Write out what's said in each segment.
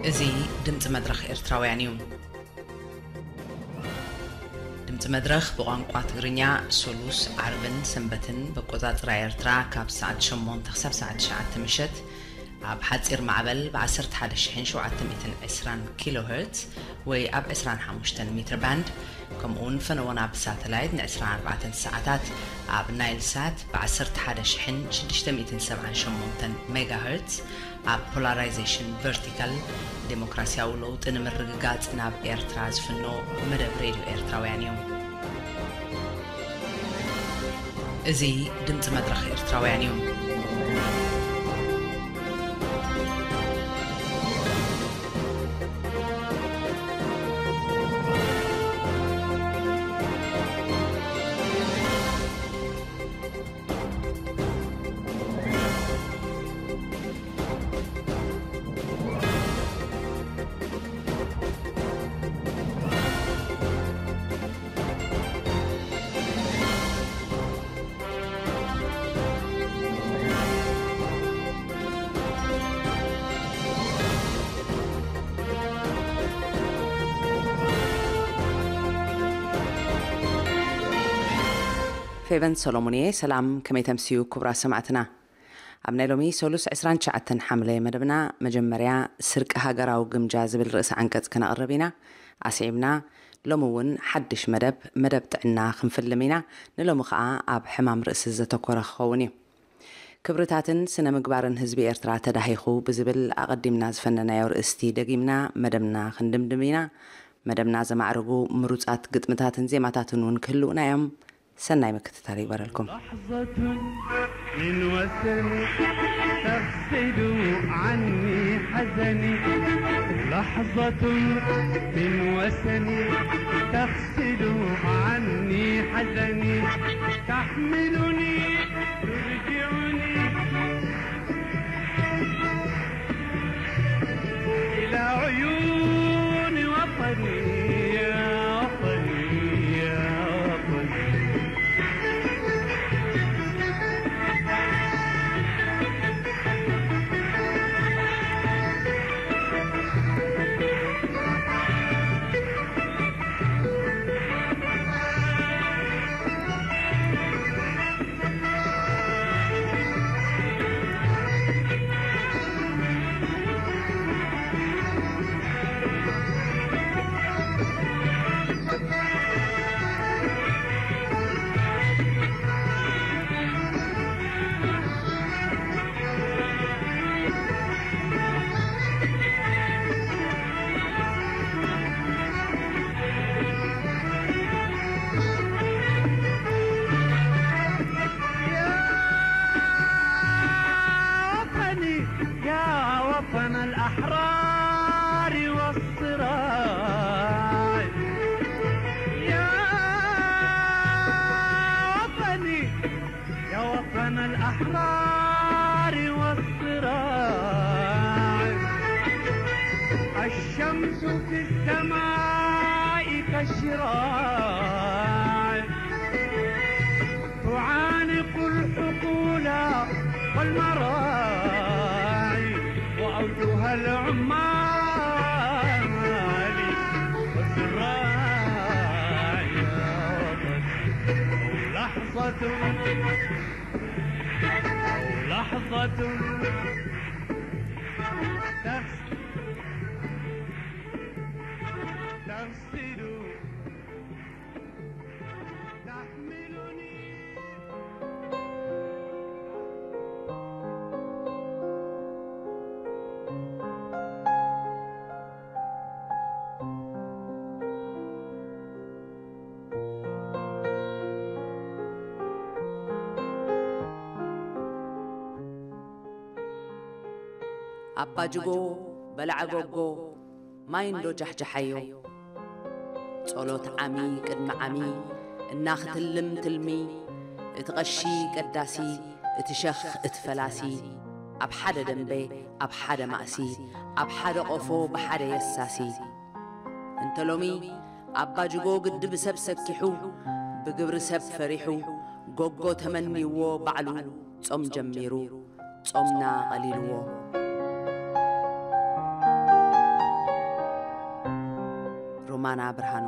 እዚ ድምፂ መድረኽ ኤርትራውያን እዩ። ድምፂ መድረኽ ብቋንቋ ትግርኛ ሶሉስ፣ ዓርብን ሰንበትን በቆፃፅራ ኤርትራ ካብ ሰዓት ሸሞንተ ክሳብ ሰዓት ትሽዓተ ምሸት ኣብ ሓፂር ማዕበል ብ ዓሰርተ ሓደ ሺሕን ሸውዓተ ሚእትን ዕስራን ኪሎ ሄርትዝ ወይ ኣብ ዕስራን ሓሙሽተን ሜትር ባንድ፣ ከምኡ እውን ፈነወና ብሳተላይት ን ዕስራን ኣርባዕተን ሰዓታት ኣብ ናይል ሳት ብ ዓሰርተ ሓደ ሺሕን ሽዱሽተ ሚእትን ሰብዓን ሸሞንተን ሜጋ ሄርትዝ ኣብ ፖላራይዜሽን ቨርቲካል ዴሞክራሲያዊ ለውጢ ንምርግጋጽ ናብ ኤርትራ ዝፍኖ መደብ ሬድዮ ኤርትራውያን እዩ። እዚ ድምፂ መድረኽ ኤርትራውያን እዩ። ፌቨን ሰሎሞን እየ። ሰላም፣ ከመይ ተምስዩ ክቡራት ሰማዕትና? ኣብ ናይ ሎሚ ሰሉስ ዕስራን ትሽዓተን ሓምለ መደብና መጀመርያ ስርቂ ሃገራዊ ግምጃ ዝብል ርእሲ ዓንቀጽ ክነቕርብ ኢና። ኣስዒብና ሎሚ እውን ሓድሽ መደብ፣ መደብ ጥዕና ክንፍልም ኢና። ንሎሚ ኸኣ ኣብ ሕማም ርእሲ ዘተኮረ ክኸውን እዩ። ክብርታትን ስነ ምግባርን ህዝቢ ኤርትራ ተዳሂኹ ብዝብል ኣቐዲምና ዝፈነናዮ ርእስቲ ደጊምና መደብና ክንድምድም ኢና። መደብና ዘማዕርጉ ምሩጻት ግጥምታትን ዜማታትን እውን ክህልዉና እዮም። ሰናይ ምክትታል ይግበረልኩም። لحظة من وسني تغسل عني حزني. لحظة من وسني تغسل عني حزني. تحملني ترجعني إلى عيون وطني، يا وطني، يا وطني. يا وطن الأحرار والصراع، يا وطني، يا وطن الأحرار والصراع. الشمس في السماء كالشراع، تعانق الحقول والمراعي وأوجها العمال والزراع. لحظة، لحظة تغسل، تغسل، تحملني. ኣባጅጎ በላዐ ጎጎ ማይ እንዶ ጃሕጃሓዮ። ጸሎት ዓሚ ቅድሚ ዓሚ እናኽትልም ትልሚ፣ እቲ ቐሺ ቀዳሲ፣ እቲ ሸኽ እቲ ፈላሲ፣ ኣብ ሓደ ደንበ ኣብ ሓደ ማእሲ፣ ኣብ ሓደ ቆፎ ብሓደ የሳሲ። እንተ ሎሚ ኣባጅጎ ግድብ ሰብ ሰኪሑ፣ ብግብሪ ሰብ ፈሪሑ፣ ጎጎ ተመንይዎ ባዕሉ ጾም ጀሚሩ፣ ጾምና ቀሊልዎ። ኣና ብርሃኑ።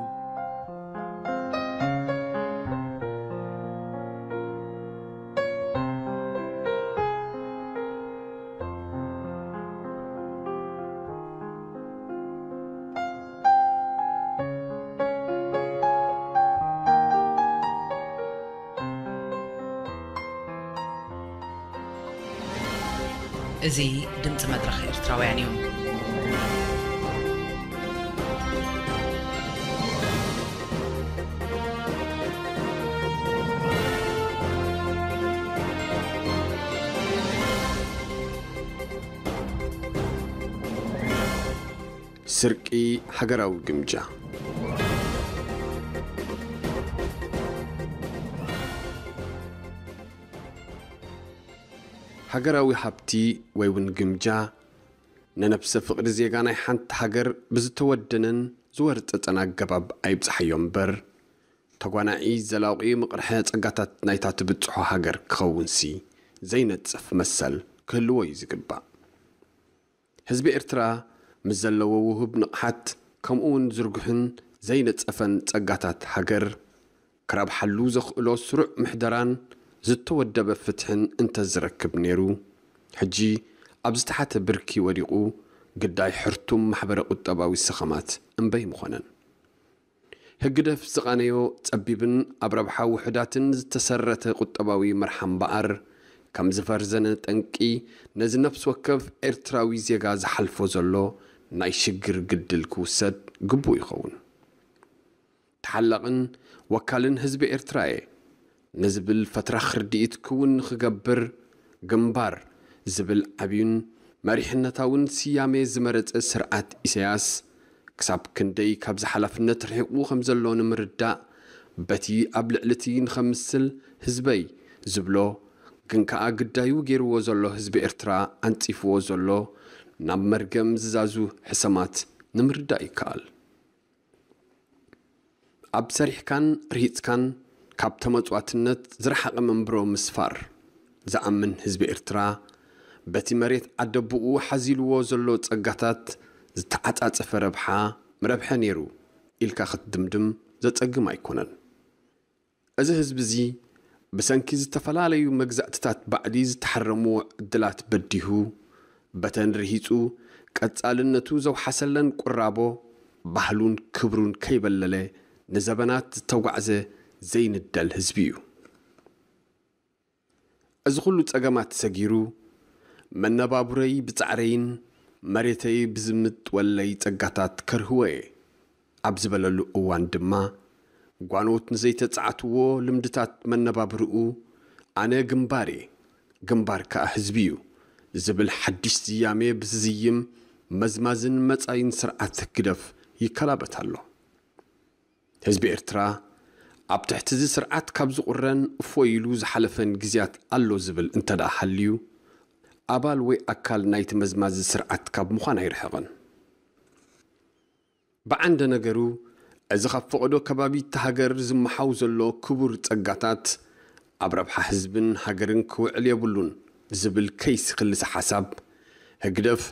እዚ ድምፂ መድረኽ ኤርትራውያን እዩ። ስርቂ ሃገራዊ ግምጃ። ሃገራዊ ሃብቲ ወይ እውን ግምጃ ንነብሰ ፍቕሪ ዜጋ ናይ ሓንቲ ሃገር ብዝተወደነን ዝወርጠጠን ኣገባብ ኣይብጽሓዮ እምበር፣ ተጓናዒ ዘላቒ ምቕርሐ ጸጋታት ናይታ ትብጽሖ ሃገር ክኸውንሲ ዘይነጽፍ መሰል ክህልዎ እዩ ዝግባእ። ህዝቢ ኤርትራ ምስ ዘለዎ ውሁብ ንቕሓት፣ ከምኡ እውን ዝርጉሕን ዘይነጸፈን ጸጋታት ሃገር፣ ክረብሓሉ ዘኽእሎ ስሩዕ ምሕደራን ዝተወደበ ፍትሕን እንተዝረክብ ነይሩ፣ ሕጂ ኣብ ዝተሓተ ብርኪ ወዲቑ ግዳይ ሕርቱም ማሕበረ ቁጠባዊ ሰኸማት እምበይ ምኾነን። ህግደፍ ዝቓነዮ ጸቢብን ኣብ ረብሓ ውሑዳትን ዝተሰረተ ቁጠባዊ መርሓ እምበኣር፣ ከም ዝፈርዘነ ጠንቂ ነዚ ነፍሲ ወከፍ ኤርትራዊ ዜጋ ዝሓልፎ ዘሎ ናይ ሽግር ግድል ክውሰድ ግቡእ ይኸውን። ተሓላቕን ወካልን ህዝቢ ኤርትራ እየ ንዝብል ፈትራኽ ርድኢት ክውን ንኽገብር፣ ግንባር ዝብል ዓብዩን መሪሕነታውን ስያሜ ዝመረጸ ስርዓት ኢሳያስ፣ ክሳብ ክንደይ ካብዚ ሓላፍነት ርሒቑ ከም ዘሎ ንምርዳእ፣ በቲ ኣብ ልዕሊ እቲ ንኸምስል ህዝበይ ዝብሎ፣ ግን ከኣ ግዳዩ ገይርዎ ዘሎ ህዝቢ ኤርትራ ኣንጺፍዎ ዘሎ ናብ መርገም ዝዛዙ ሕሰማት ንምርዳእ ይከኣል። ኣብ ሰሪሕካን ርሂጽካን ካብ ተመጽዋትነት ዝረሓቐ መንብሮ ምስፋር ዝኣምን ህዝቢ ኤርትራ፣ በቲ መሬት ዓደቦኡ ሓዚልዎ ዘሎ ጸጋታት ዝተዓጻጸፈ ረብሓ ምረብሐ ነይሩ ኢልካ ክትድምድም ዘጸግም ኣይኮነን። እዚ ህዝቢ እዚ ብሰንኪ ዝተፈላለዩ መግዛእትታት ባዕዲ ዝተሓረምዎ ዕድላት በዲሁ፣ በተን ርሂጹ ቀጻልነቱ ዘውሓሰለን ቁራቦ፣ ባህሉን ክብሩን ከይበለለ ንዘበናት ዝተጓዕዘ ዘይንደል ህዝቢ እዩ። እዚ ኩሉ ጸገማት ሰጊሩ፣ መነባብሮይ ብጻዕረይን መሬተይ ብዝምጥወለይ ጸጋታት ከርህዎ እየ ኣብ ዝበለሉ እዋን ድማ፣ ጓኖት ንዘይተጻዕትዎ ልምድታት መነባብርኡ፣ ኣነ ግንባር እየ፣ ግንባር ከኣ ህዝቢ እዩ ዝብል ሓድሽ ስያሜ ብዝዝይም መዝማዝን መጻኢን ስርዓት ህግደፍ ይከላበት ኣሎ። ህዝቢ ኤርትራ ኣብ ትሕቲ እዚ ስርዓት ካብ ዝቑረን እፎይ ኢሉ ዝሓለፈን ግዜያት ኣሎ ዝብል እንተ ደኣ ሃልዩ፣ ኣባል ወይ ኣካል ናይቲ መዝማዚ ስርዓት ካብ ምዃን ኣይርሕቕን። ብዓንደ ነገሩ፣ እዚ ካብ ፈቐዶ ከባቢ እታ ሃገር ዝመሓው ዘሎ ክቡር ጸጋታት ኣብ ረብሓ ህዝብን ሃገርን ክውዕል የብሉን ዝብል ከይሲ ክልሰ ሓሳብ፣ ህግደፍ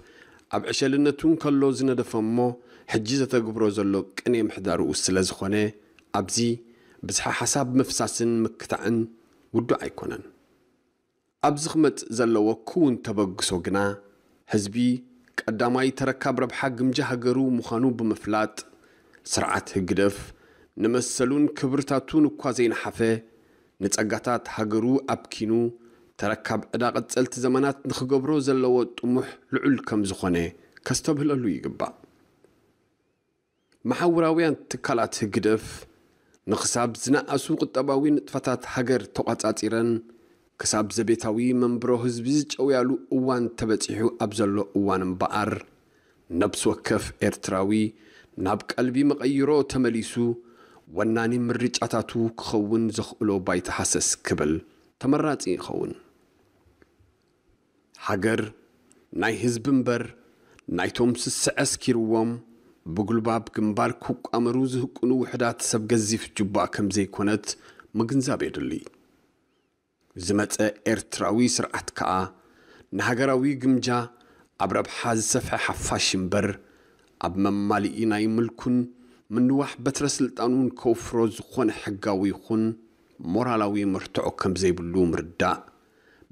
ኣብ ዕሸልነቱ እንከሎ ዝነደፈ እሞ፣ ሕጂ ዘተግብሮ ዘሎ ቅኔ ምሕዳርኡ ስለ ዝኾነ፣ ኣብዚ ብዝሒ ሓሳብ ምፍሳስን ምክታዕን ውዱእ ኣይኮነን። ኣብዚ ክመጽእ ዘለዎ ክውን ተበግሶ ግና፣ ህዝቢ ቀዳማይ ተረካብ ረብሓ ግምጃ ሃገሩ ምዃኑ ብምፍላጥ፣ ስርዓት ህግደፍ ንመሰሉን ክብርታቱን እኳ ዘይነሓፈ፣ ንጸጋታት ሃገሩ ኣብኪኑ፣ ተረካብ ዕዳ ቀጸልቲ ዘመናት ንኽገብሮ ዘለዎ ጥሙሕ ልዑል ከም ዝኾነ ከስተብህለሉ ይግባእ። መሓውራውያን ትካላት ህግደፍ ንኽሳብ ዝነኣሱ ቁጠባዊ ንጥፈታት ሃገር ተቋጻጺረን፣ ክሳብ ዘቤታዊ መንብሮ ህዝቢ ዝጨውያሉ እዋን ተበጺሑ ኣብ ዘሎ እዋን እምበኣር፣ ነብሲ ወከፍ ኤርትራዊ ናብ ቀልቢ መቐይሮ ተመሊሱ፣ ወናኒ ምርጫታቱ ክኸውን ዘኽእሎ ባይታ ሃሰስ ክብል ተመራጺ ይኸውን። ሃገር ናይ ህዝቢ እምበር፣ ናይቶም ስስዐ ኣስኪርዎም ብጉልባብ ግንባር ክቋመሩ ዝህቅኑ ውሑዳት ሰብ ገዚፍ ጁባ ከም ዘይኮነት ምግንዛብ የድሊ። ዝመጸ ኤርትራዊ ስርዓት ከኣ ንሃገራዊ ግምጃ ኣብ ረብሓ ዝሰፍሐ ሓፋሽ እምበር፣ ኣብ መማልኢ ናይ ምልኩን ምንዋሕ በትረ ስልጣኑ ንከውፍሮ ዝኾነ ሕጋዊ ይኹን ሞራላዊ መርትዖ ከም ዘይብሉ ምርዳእ።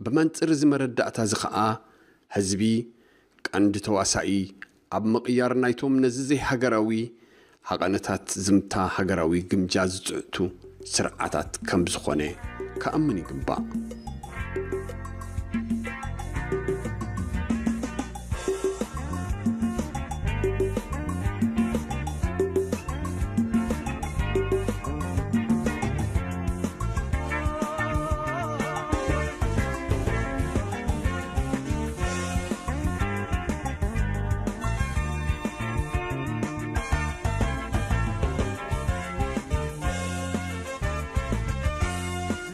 ብመንጽር እዚ መረዳእታ እዚ ኸኣ ህዝቢ ቀንዲ ተዋሳኢ ኣብ ምቕያር ናይቶም ነዚ ዘይሃገራዊ ሃቐነታት ዝምታ ሃገራዊ ግምጃ ዝጽዕቱ ስርዓታት ከም ዝኾነ ክኣምን ይግባእ።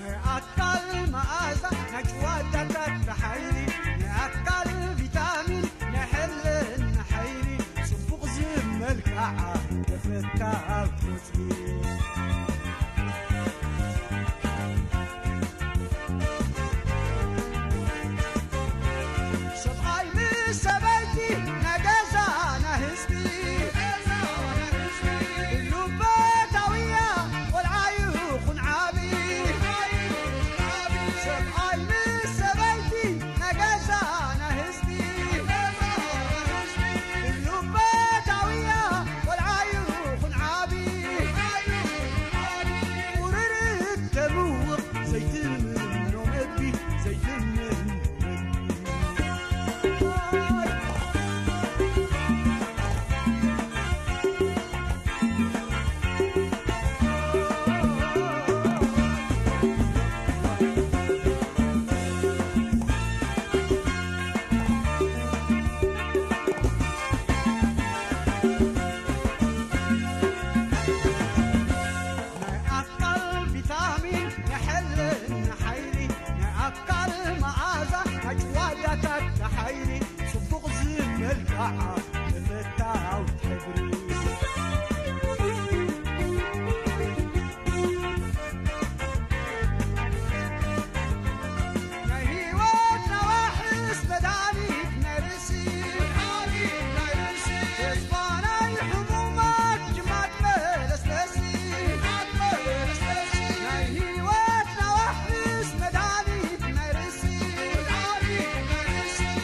ናይ ኣካል መኣዛ፣ ናይ ጭዋዳታት ሓይሊ፣ ናይ ኣካል ቪታሚን፣ ናይ ሕልና ሓይሊ፣ ጽቡቕ ዝመልክዓ ተፈታዊ። ሰብኣይ ምስ ሰበይቲ ናይ ገዛና ህዝቢ፣ ህሉበታውያ ቆልዓ ይኹን ዓቢ። ሰብኣይ ምስ ሰበይቲ ናይ ገዛና ህዝቢ፣ ህሉበታውያ ቆልዓ ይኹን ዓቢ። ቁርርብ ተምውቕ ዘይትምኖ መግቢ፣ ዘይትምኖ መግቢ። ናይ ኣካል ቪታሚን፣ ናይ ሕልና ሓይሊ፣ ናይ ኣካል መኣዛ፣ ናይ ጭዋዳታት ሓይሊ፣ ጽቡቕ ዝመልክዓ ተፈታዊት ሕብሪ። ናይ ህይወት ነዋሕስ መድሃኒት ናይ ርእሲ፣ ተስፋ ናይ ሕሙማት ጅማት መለስለሲ፣ ናይ ህይወት ነዋሕስ መድሃኒት ናይ ርእሲ፣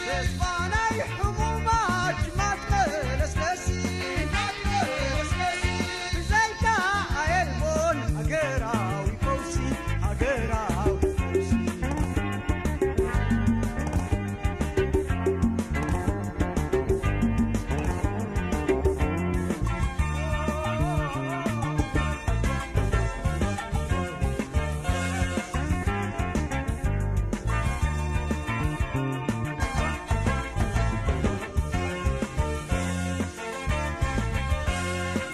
ተስፋ ናይ ሕሙማት ጅማት መለስለሲ፣ ብዘይካ ኣየልቦን ሃገራዊ ፈውሲ፣ ሃገራዊ ፈውሲ።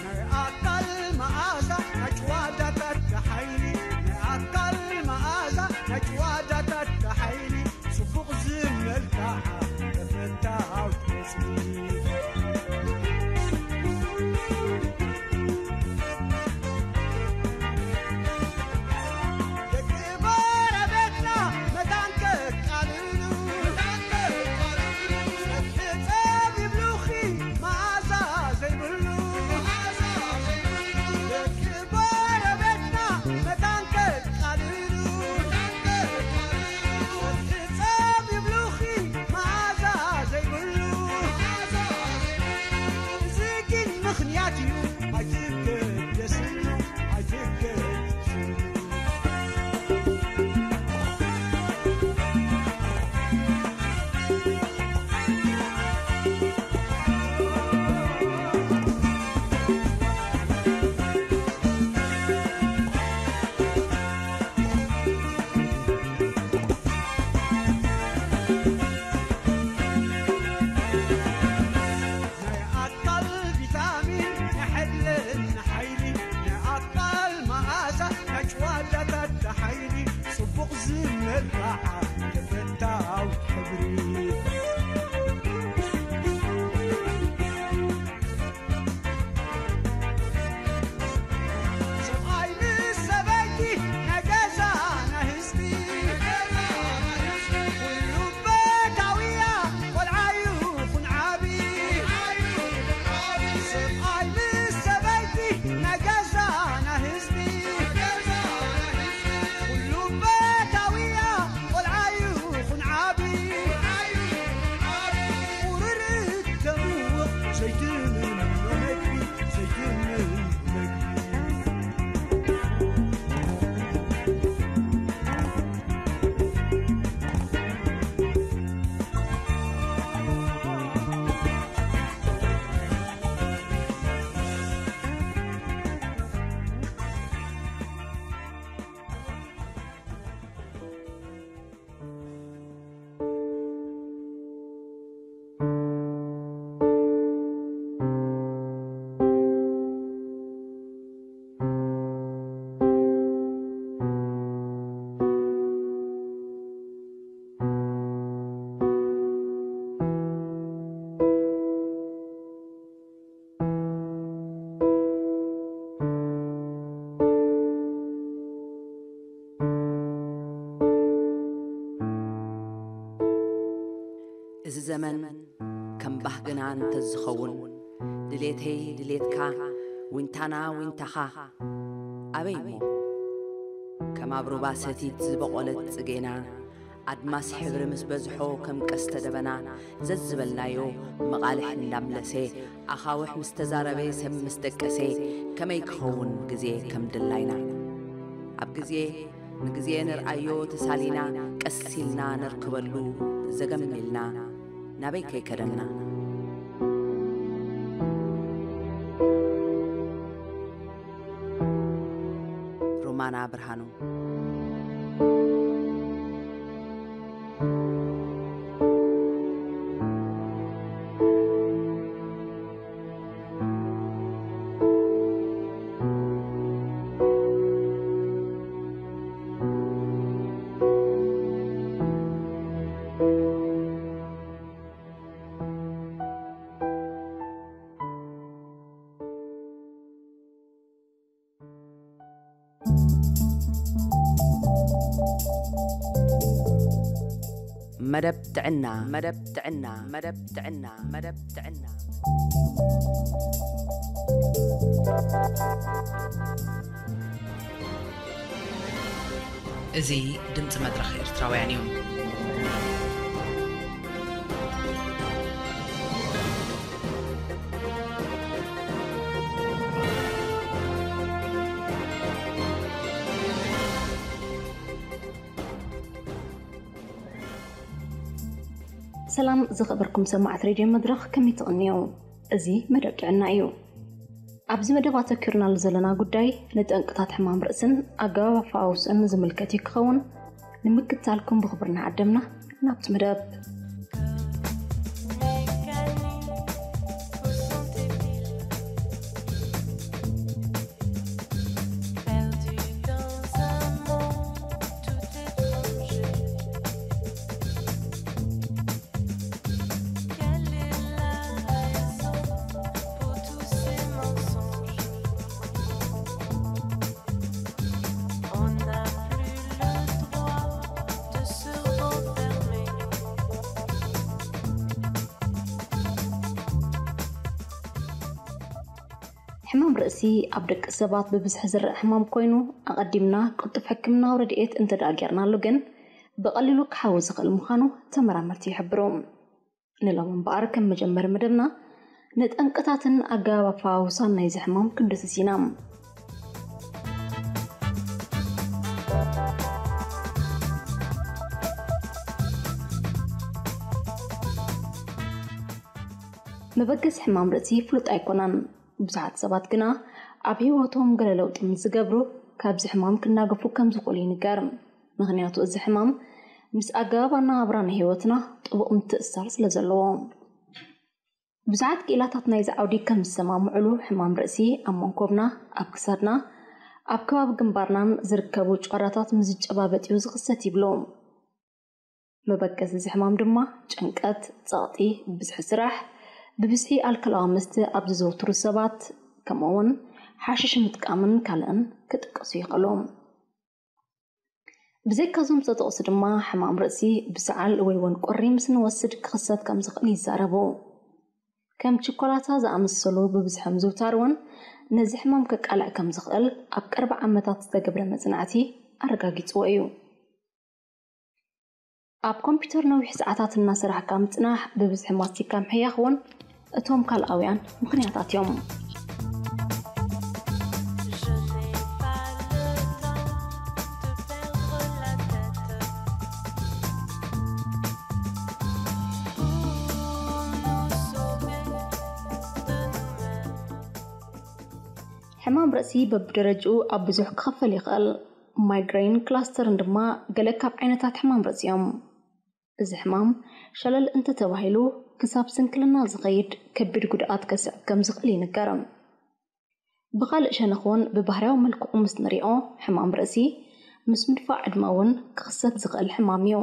ናይ ኣካል መኣዛ፣ ናይ ጭዋዳታት ሓይሊ፣ ናይ ኣካል መኣዛ፣ ናይ ጭዋዳታት ሓይሊ፣ ጽቡቕ ዝመልክዓ ተፈታዊት ምስሊ። ደቂ ጎረቤትና መታን ከቃልሉ፣ ጸብሒ ጸብ ይብሉኺ መኣዛ ዘይብሉ። ደቂ ጎረቤትና መታን ከቃልሉ፣ ጸብሒ ጸብ ይብሉኺ መኣዛ ዘይብሉ። እዚ ግን ምኽንያት እዩ፣ ኣይትገደስሉ፣ ኣይትገደስሉ። ናይ ኣካል ቪታሚን፣ ናይ ሕልና ሓይሊ፣ ናይ ኣካል መኣዛ፣ ናይ ጭዋዳታት ሓይሊ፣ ጽቡቕ ዝመልክዓ ተፈታዊት ሕብሪ። ሰብኣይ ምስ ሰበይቲ ናይ ገዛና ህዝቢ፣ ኩሉ በታውያ ቆልዓ ይኹን ዓቢ። ሰብኣይ ምስ ሰበይቲ ዘመን ከም ባህግና እንተዝኸውን፣ ድሌተይ ድሌትካ፣ ዊንታና ዊንታኻ፣ ኣበይ እሞ? ከም ኣብ ሩባ ሰቲት ዝበቖለት ጽጌና፣ ኣድማስ ሕብሪ ምስ በዝሖ ከም ቀስተ ደበና፣ ዘዝበልናዮ መቓልሕ እንዳምለሰ፣ ኣኻውሕ ምስ ተዛረበ፣ ሰብ ምስ ደቀሰ፣ ከመይ ክኸውን ግዜ ከም ድላይና? ኣብ ግዜ ንግዜ ንርኣዮ ተሳሊና፣ ቀስ ኢልና ነርክበሉ ዘገም ኢልና፣ ናበይ ከይከደና? ሮማና ብርሃኑ። መደብ ጥዕና፣ መደብ ጥዕና፣ መደብ ጥዕና፣ መደብ ጥዕና። እዚ ድምፂ መድረኽ ኤርትራውያን እዩ። ሰላም ዝኸበርኩም ሰማዕት ሬድዮ መድረኽ፣ ከመይ ትቕንዩ? እዚ መደብ ጥዕና እዩ። ኣብዚ መደብ ኣተኪርናሉ ዘለና ጉዳይ ንጠንቅታት ሕማም ርእስን ኣገባብ ኣፈዋውስኡን ዝምልከት እዩ ክኸውን። ንምክትታልኩም ብኽብሪ ንዓደምና። ናብቲ መደብ። ሕማም ርእሲ ኣብ ደቂ ሰባት ብብዝሒ ዝረአ ሕማም ኮይኑ፣ ኣቐዲምና ቅልጡፍ ሕክምናዊ ረድኤት እንተደኣ ጌርናሉ ግን፣ ብቐሊሉ ክሓዊ ዝኽእል ምዃኑ ተመራመርቲ ይሕብሩ። ንሎም እምበኣር፣ ከም መጀመሪ መደብና፣ ንጠንቅታትን ኣገባብ ኣፈዋውሳን ናይዚ ሕማም ክንድስስ ኢና። መበገሲ ሕማም ርእሲ ፍሉጥ ኣይኮነን። ብዙሓት ሰባት ግና ኣብ ህይወቶም ገለ ለውጢ ምስ ዝገብሩ፣ ካብዚ ሕማም ክናገፉ ከም ዝኽእሉ ይንገር። ምኽንያቱ፣ እዚ ሕማም ምስ ኣገባብ ኣነባብራ ናይ ህይወትና ጥቡቕ ምትእስሳር ስለ ዘለዎ። ብዙሓት ክኢላታት ናይዚ ዓውዲ ከም ዝሰማምዑሉ፣ ሕማም ርእሲ ኣብ መንኮብና፣ ኣብ ክሳድና፣ ኣብ ከባቢ ግንባርናን ዝርከቡ ጭዋዳታት ምስ ዝጨባበጥ እዩ ዝኽሰት ይብሉ። መበገሲ እዚ ሕማም ድማ ጭንቀት፣ ጸቕጢ፣ ብዝሒ ስራሕ፣ ብብዝሒ ኣልኮላዊ መስተ ኣብ ዝዘውትሩ ሰባት፣ ከምኡ'ውን ሓሽሽ ምጥቃምን ካልእን ክጥቀሱ ይኽእሉ። ብዘይካዞም ዝተጠቕሱ ድማ፣ ሕማም ርእሲ ብሰዓል ወይ እውን ቁሪ ምስ ንወስድ ክኽሰት ከም ዝኽእል ይዛረቡ። ከም ችኮላታ ዝኣመሰሉ ብብዝሒ ምዝውታር እውን ነዚ ሕማም ከቃልዕ ከም ዝኽእል ኣብ ቀረባ ዓመታት ዝተገብረ መጽናዕቲ ኣረጋጊጽዎ እዩ። ኣብ ኮምፒውተር ነዊሕ ሰዓታት እናሰራሕካ ምጽናሕ፣ ብብዝሒ ማስቲካ ምሕያኽ እውን እቶም ካልኣውያን ምኽንያታት እዮም። ሕማም ርእሲ በብደረጅኡ ኣብ ብዙሕ ክኸፈል ይኽእል። ማይግሬን ክላስተርን ድማ ገለ ካብ ዓይነታት ሕማም ርእሲ እዮም። እዚ ሕማም ሸለል እንተተባሂሉ፣ ክሳብ ስንክልና ዝኸይድ ከቢድ ጉድኣት ከስዕብ ከም ዝኽእል ይንገር። ብኻልእ ሸነኽ እውን፣ ብባህርያዊ መልክዑ ምስ ንሪኦ፣ ሕማም ርእሲ ምስ ምድፋእ ዕድመ እውን ክኽሰት ዝኽእል ሕማም እዩ።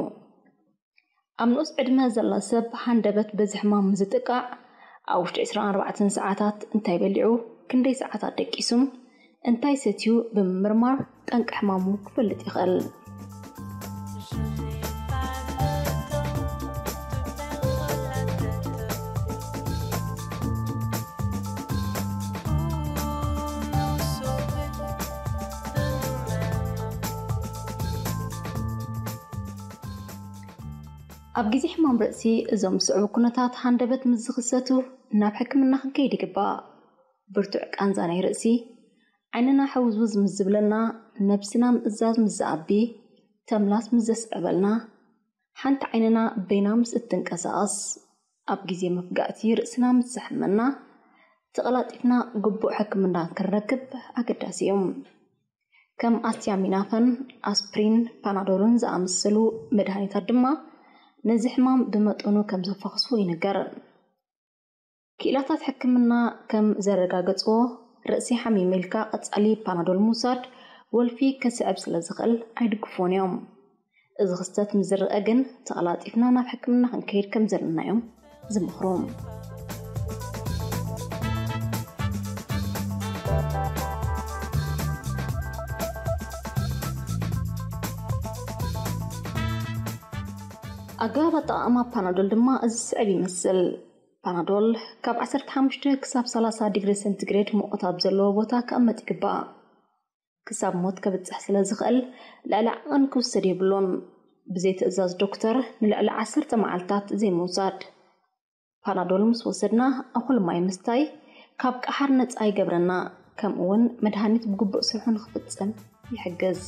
ኣብ ንኡስ ዕድመ ዘሎ ሰብ ሃንደበት በዚ ሕማም ምስ ዝጥቃዕ፣ ኣብ ውሽጢ ዕስራን ኣርባዕተን ሰዓታት እንታይ በሊዑ፣ ክንደይ ሰዓታት ደቂሱን እንታይ ሰትዩ ብምምርማር ጠንቂ ሕማሙ ክፈልጥ ይኽእል። ኣብ ግዜ ሕማም ርእሲ እዞም ዝስዕቡ ኩነታት ሃንደበት ምስ ዝኽሰቱ ናብ ሕክምና ክንከይድ ይግባእ። ብርቱዕ ቃንዛ ናይ ርእሲ፣ ዓይንና ሕውዝውዝ ምስ ዝብለና፣ ነብስና ምእዛዝ ምስ ዝኣቢ፣ ተምላስ ምስ ዘስዕበልና፣ ሓንቲ ዓይንና በይና ምስ እትንቀሳቐስ፣ ኣብ ግዜ መፍጋእቲ ርእስና ምስ ዘሕመና፣ ተቐላጢፍና ግቡእ ሕክምና ክንረክብ ኣገዳሲ እዩ። ከም ኣስቲያሚናፈን፣ ኣስፕሪን፣ ፓናዶልን ዝኣመሰሉ መድሃኒታት ድማ ነዚ ሕማም ብመጠኑ ከም ዘፋኽሱ ይንገር። ክኢላታት ሕክምና ከም ዘረጋገጽዎ፣ ርእሲ ሓሚመ ኢልካ ቀጻሊ ፓናዶል ምውሳድ ወልፊ ከስዕብ ስለ ዝኽእል ኣይድግፉን እዮም። እዚ ክስተት ምስ ዝረአ ግን ተቐላጢፍና ናብ ሕክምና ክንከይድ ከም ዘለና እዮም ዝመኽሩ። ኣገባብ ኣጠቓቕማ ፓናዶል ድማ እዚ ዝስዕብ ይመስል። ፓናዶል ካብ ዓሰርተ ሓሙሽተ ክሳብ ሰላሳ ዲግሪ ሴንቲግሬድ ሙቐት ኣብ ዘለዎ ቦታ ክቕመጥ ይግባእ። ክሳብ ሞት ከብጽሕ ስለ ዝኽእል፣ ልዕሊ ዓቐን ክውሰድ የብሉን። ብዘይ ትእዛዝ ዶክተር ንልዕሊ ዓሰርተ መዓልታት ዘይምውሳድ። ፓናዶል ምስ ወሰድና፣ እኹል ማይ ምስታይ ካብ ቀሓር ነጻ ይገብረና፣ ከምኡ'ውን መድሃኒት ብግቡእ ስርሑ ንኽፍጽም ይሕግዝ።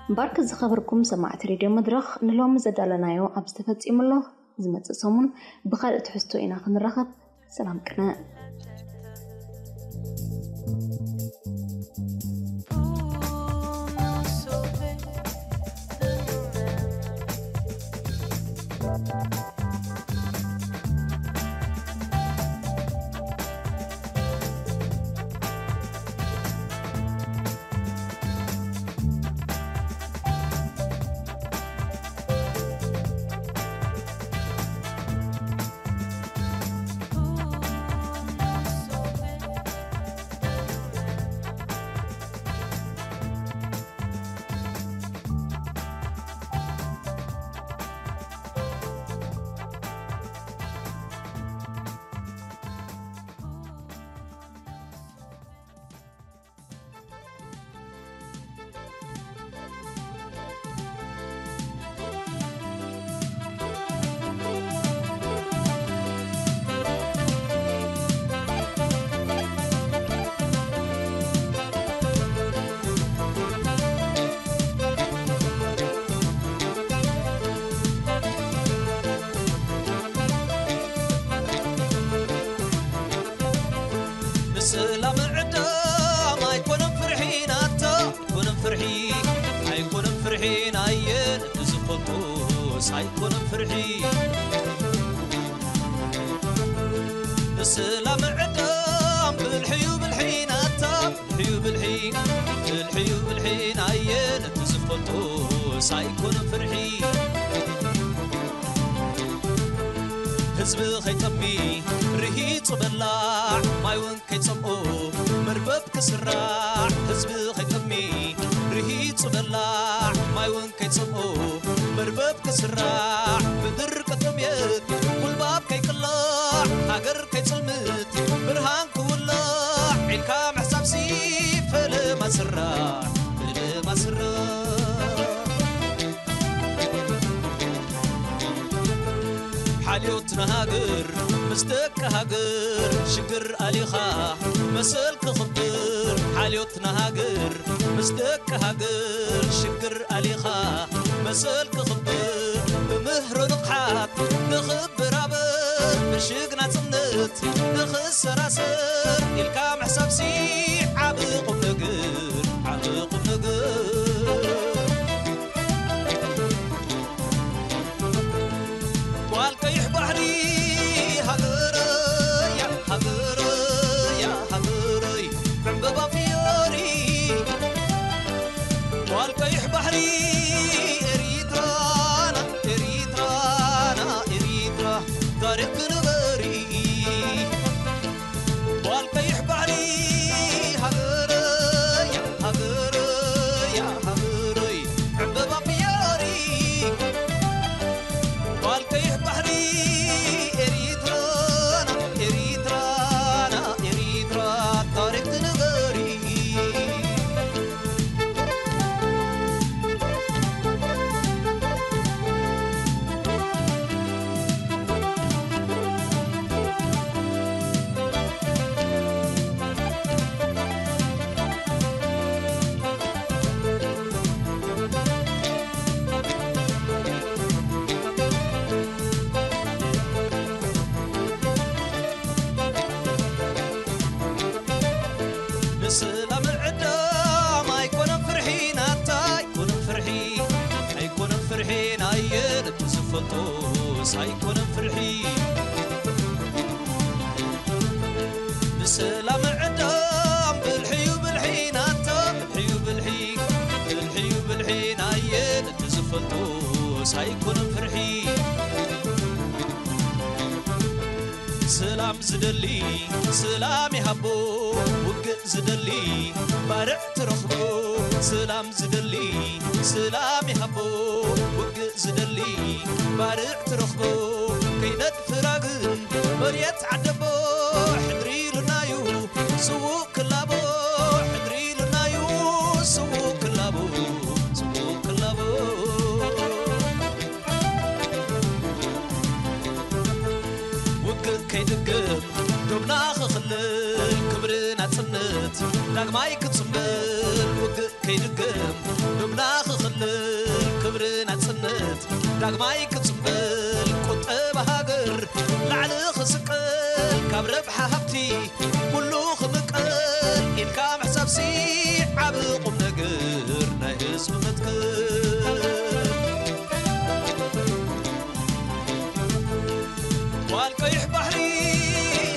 እምበኣር ክዝኸበርኩም ሰማዕቲ ሬድዮ መድረኽ፣ ንሎሚ ዘዳለናዮ ኣብዚ ተፈጺሙ ኣሎ። ዝመጽእ ሰሙን ብኻልእ ትሕዝቶ ኢና ክንራኸብ። ሰላም ቅነ። ንሰላም ዕዳም ኣይኮነን ፍርሒ ናታ፣ ኣይኮነን ፍርሒ፣ ኣይኮነን ፍርሒ ናየን እቲ ዝፈልጦስ ኣይኮነን ፍርሒ። ንሰላም ዕዳም ብልሕዩ ብልሒ ናታ፣ ብልሕዩ ብልሒ፣ ብልሕዩ ብልሒ ናየን እቲ ዝፈልጦስ ኣይኮነን ፍርሒ። ህዝቢ ከይጠሚ ርሂጹ በላዕ፣ ማይ እውን ከይጸምኦ መርበብ ክስራዕ። ህዝቢ ከይጠሚ ርሂጹ በላዕ፣ ማይ እውን ከይጸምኦ መርበብ ክስራዕ። ብድርቂ ጥምየት ጉልባብ ከይቅላዕ፣ ሃገር ከይጽልምት ብርሃን ክውላዕ ኢልካ ምሕሳብሲ ፈለማ ስራሕ፣ ፈለማ ስራሕ። ሓልዮት ንሃገር ምስ ደቂ ሃገር ሽግር ኣሊኻ መሰል ክኽብር። ሓልዮት ንሃገር ምስ ደቂ ሃገር ሽግር ኣሊኻ መሰል ክኽብር። ብምህሮ ንቕሓት ንኽብራበር ምሽግ ናጽነት ንኽሰራሰር ኢልካ ምሕሳብሲ ዓቢ ቁም ነገር፣ ዓቢ ቁም ነገር። ጓል ቀይሕ ባሕሪ ሃገረያ፣ ሃገረያ፣ ሃገረይ ዕምበባ ፍዮሪ። ጓል ቀይሕ ባሕሪ ኤሪትራና፣ ኤሪትራና፣ ኤሪትራ ታሪኽ ክንበሪ። ጓል ቀይሕ ባሕሪ ሃገረያ፣ ሃገረያ፣ ሃገረይ ዕምበባ ፍዮሪ። ዝፈልጦስ ኣይኮነን ፍርሒ። ንሰላም ዕዳም ብልሕዩ ብልሒ ናቶ፣ ብልሕዩ ብልሒ፣ ብልሕዩ ብልሒ ናየ፣ ነቲ ዝፈልጦስ ኣይኮነን ፍርሒ። ሰላም ዝደሊ ሰላም ይሃቦ፣ ውግእ ዝደሊ ባርዕ ትረኽቦ። ሰላም ዝደሊ ሰላም ይሃቦ፣ ውግእ ዝደሊ ባርዕ ትረኽቦ። ከይነጥፍራ ግን መሬት ዓደቦ፣ ሕድሪ ኢሉናዩ ስዉእ ክላቦ፣ ሕድሪ ኢሉናዩ ስዉእ ክላቦ፣ ስዉእ ክላቦ። ውግእ ከይድገም ዶብና ክኽልል ክብሪ ናጽነት ዳግማይ ክጽንብል። ውግእ ከይድገም ዶብና ክኽልል ክብሪ ናጽነት ዳግማይ ክጽንብል። ቁጠባ ሃገር ላዕሊ ክስቀል ካብ ረብሓ ሃብቲ ኩሉ ክምቀል ኢልካ ምሕሳብሲ ዓቢ ቁም ነገር ናይ ህዝቢ መትከል። ጓል ቀይሕ ባሕሪ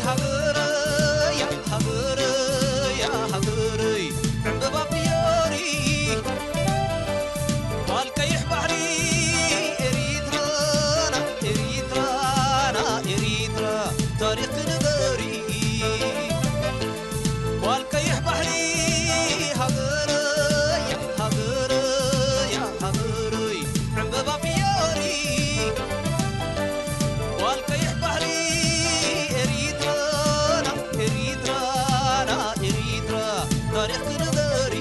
ሃገረያ ሃገረያ ሃገረይ ዕምበባ ፍዮሪ። ጓል ቀይሕ ባሕሪ ኤሪትራና ኤሪትራና ኤሪትራ ታሪኽ ንገሪ። ጓል ቀይሕ ባሕሪ ሃገረያ ሃገረያ ሃገረይ ዕምበባ ፍዮሪ። ጓል ቀይሕ ባሕሪ ኤሪትራና ኤሪትራና ኤሪትራ ታሪኽ ክንገሪ።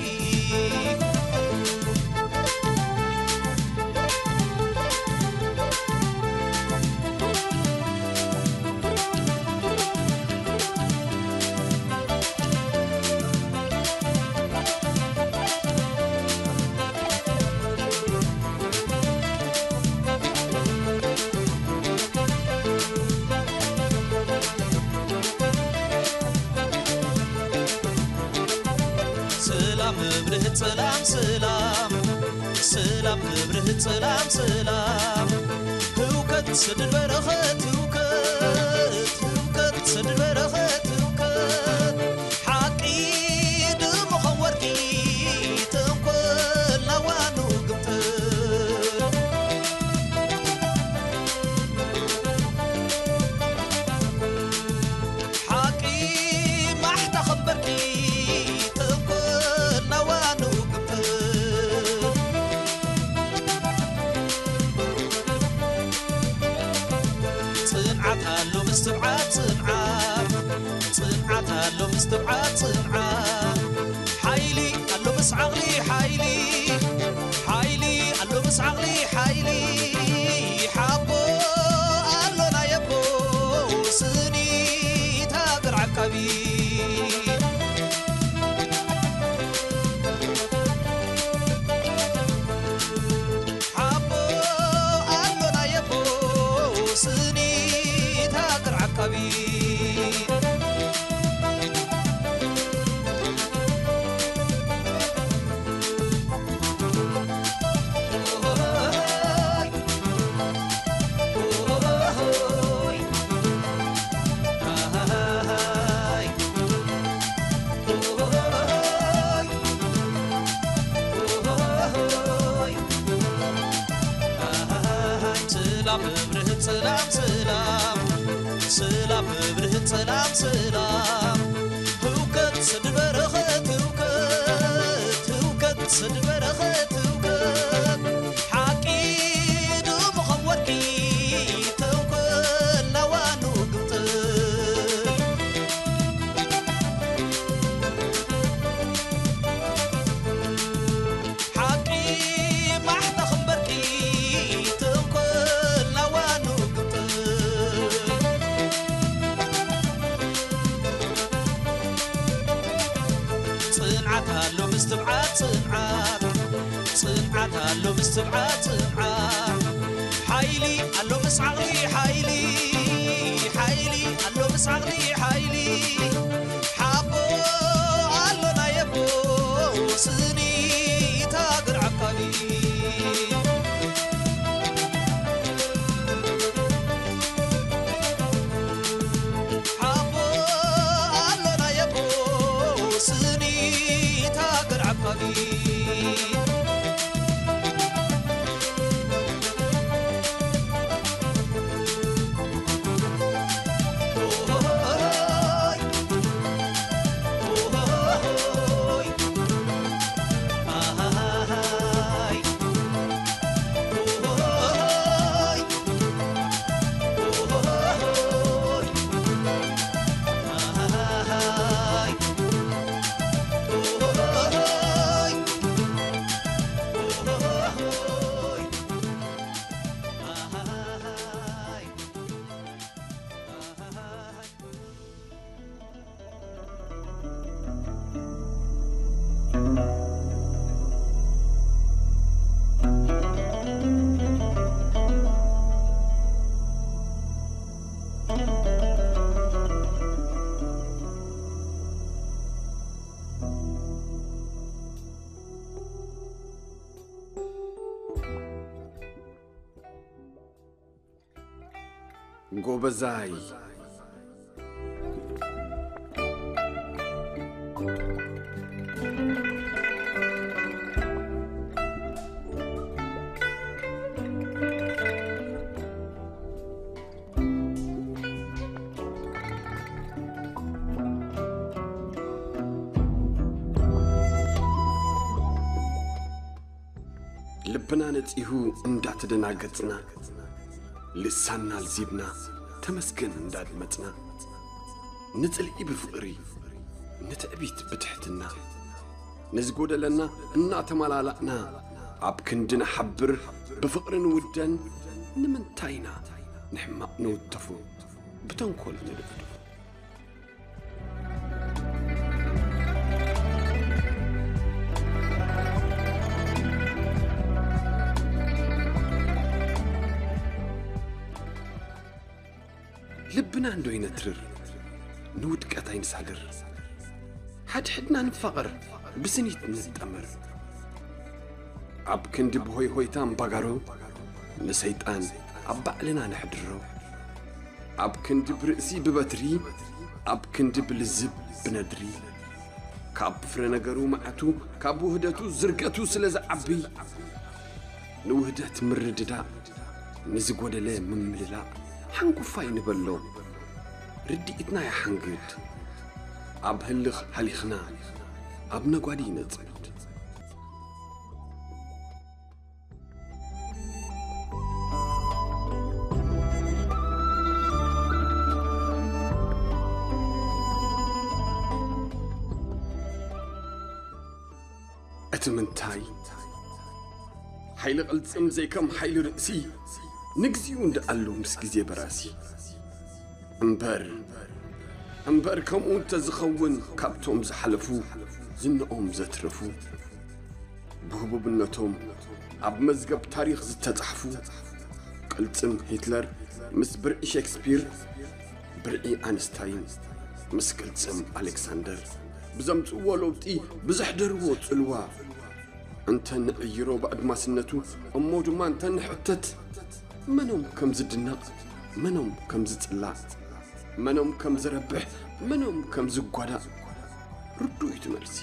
ሰላም እብርህ ሰላም ሰላም ሰላም እብርህ ሰላም ሰላም። ህውከት ስድድ በረኸት ህውከት ህውከት ስድድ በረኸት ህውከት። ሓቂ ድምኾም ወርቂ ተንኮል ናዋኑ ግምጥል። ሓቂ ማሕታ ኸምበርኪ ተንኮል ናዋኑ ግምጥል። ጽንዓት ኣሎ ምስትብዓት ጽንዓት ጽንዓት ኣሎ ምስትብዓት ጽንዓት። ሓይሊ ኣሎ ምስ ዓቕሊ ሓይሊ ሓይሊ ኣሎ ምስ ዓቕሊ ሓይሊ። ሓቦ ኣሎ ናይ ኣቦ ስኒት ሃገር ዓቃቢ። ሓቦ ኣሎ ናይ ኣቦ ስኒት ሃገር ዓቃቢ። ሰላም እብርህ ሰላም ሰላም ሰላም እብርህ ሰላም ሰላም። ህውከት ሰድድ በረኸት ህውከት ህውከት ሰድድ በረኸት ህውከት። ሓቂ ድምኾም ወርቂ ተንኮል ናዋኑ ግምጥል። ሓቂ ማሕታ ኸምበርቂ ተንኮል ናዋኑ ግምጥል። ጽንዓት ኣሎ ምስትብዓት ጽንዓት ጽንዓት ኣሎ ምስትብዓት ጽንዓት። ሓይሊ ኣሎ ምስ ዓቕሊ ሓይሊ ሓይሊ ኣሎ ምስ ዓቕሊ ሓይሊ። ሓቦ ኣሎ ናይ ኣቦ ስኒት ሃገር ዓቃቢ። ጎበዛይ። ልብና ነጺሁ እንዳተደናገጽና፣ ልሳንና ኣልዚብና ተመስገን እንዳድመጽና፣ ንጽልኢ ብፍቕሪ፣ ንትዕቢት ብትሕትና፣ ንዝጎደለና እናተመላላእና፣ ኣብ ክንዲ ንሓብር፣ ብፍቕሪ ንውደን፣ ንምንታይ ኢና ንሕማቕ ንውተፎ፣ ብተንኮል ንድፍድፎ? ልብና እንዶ ይነትርር፣ ንውድቀት ኣይንሳገር። ሓድሕድና ንፋቐር፣ ብስኒት ንጠመር። ኣብ ክንዲ ብሆይ ሆይታ እምባጋሮ፣ ንሰይጣን ኣብ ባዕልና ነሕድሮ። ኣብ ክንዲ ብርእሲ ብበትሪ፣ ኣብ ክንዲ ብልዝብ ብነድሪ። ካብ ፍረ ነገሩ መዓቱ፣ ካብ ውህደቱ ዝርገቱ ስለ ዝዓቢ፣ ንውህደት ምርድዳእ፣ ንዝጎደለ ምምልላእ፣ ሓንኩፋይ ንበሎ። ርድኢትና ይሓንግድ፣ ኣብ ህልኽ ሃሊኽና፣ ኣብ ነጓዲ ይነጽድ። እቲ ምንታይ፣ ሓይሊ ቅልጽም ዘይከም ሓይሊ ርእሲ፣ ንግዚኡ እንደኣሉ ምስ ግዜ በራሲ። እምበር፣ እምበር ከምኡ እንተዝኸውን፣ ካብቶም ዝሓለፉ ዝንኦም ዘትረፉ፣ ብህቡብነቶም ኣብ መዝገብ ታሪኽ ዝተጻሕፉ፣ ቅልጽም ሂትለር ምስ ብርዒ ሼክስፒር፣ ብርዒ ኣንስታይን ምስ ቅልጽም ኣሌክሳንደር ብዘምጽእዎ ለውጢ ብዘሕደርዎ ጽልዋ፣ እንተ ንዕይሮ ብኣድማስነቱ፣ እሞ ድማ እንተ ንሕተት፣ መኖም ከም ዝድነቕ፣ መኖም ከም ዝጽላእ፣ መኖም ከም ዝረብሕ፣ መኖም ከም ዝጓዳእ ርዱእ እዩ እቲ መልሲ።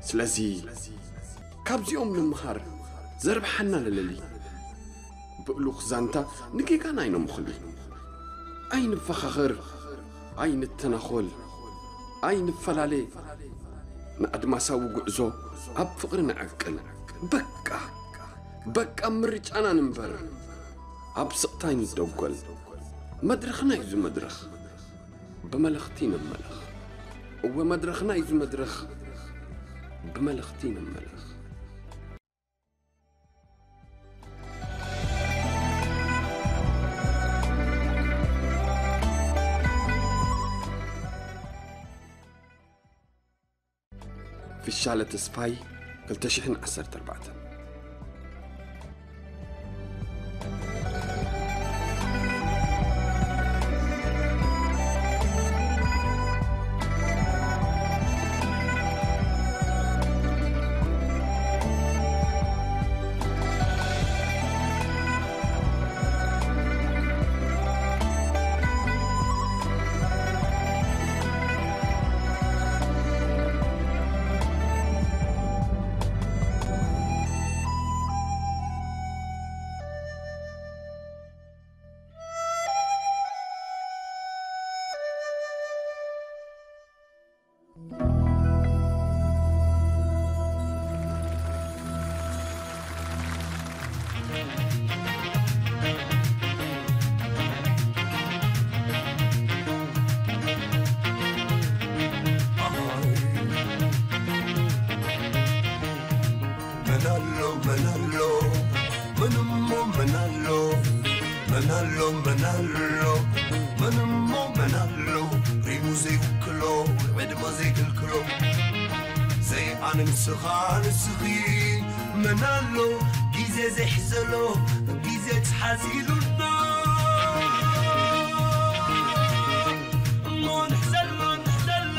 ስለዚ ካብዚኦም ንምሃር፣ ዘርብሓና ለለሊ። ብእሉኽ ዛንታ ንጌጋና ኣይነምኹሊ። ኣይንፈኻኸር፣ ኣይንተናኾል፣ ኣይንፈላለ። ንኣድማሳዊ ጉዕዞ ኣብ ፍቕሪ ንዕቅል። በቃ፣ በቃ ምርጫና ንንበር። ኣብ ስቕታ ኣይንደጎል። መድረኽና እዩ እዚ መድረኽ። ብመለኽቲ ንመለኽ። እወ መድረኽና እዩ እዚ መድረኽ። ብመለኽቲ ንመለኽ። ፍሻለ ተስፋይ፣ ክልተ ሽሕን ዓሰርተ ኣርባዕተን። መናሎ መናሎ፣ ምንሞ መናሎ፣ መናሎ መናሎ፣ ምንሞ መናሎ፣ ሪሙ ዘይውክሎ፣ ዕድመ ዘይክልክሎ። ዘይኣነ ንስኻ ንስኺ፣ መናሎ፣ ግዜ ዘይሕዘሎ፣ ግዜ ተሓዚሉና። እሞ ንሕዘሎ ንሕዘሎ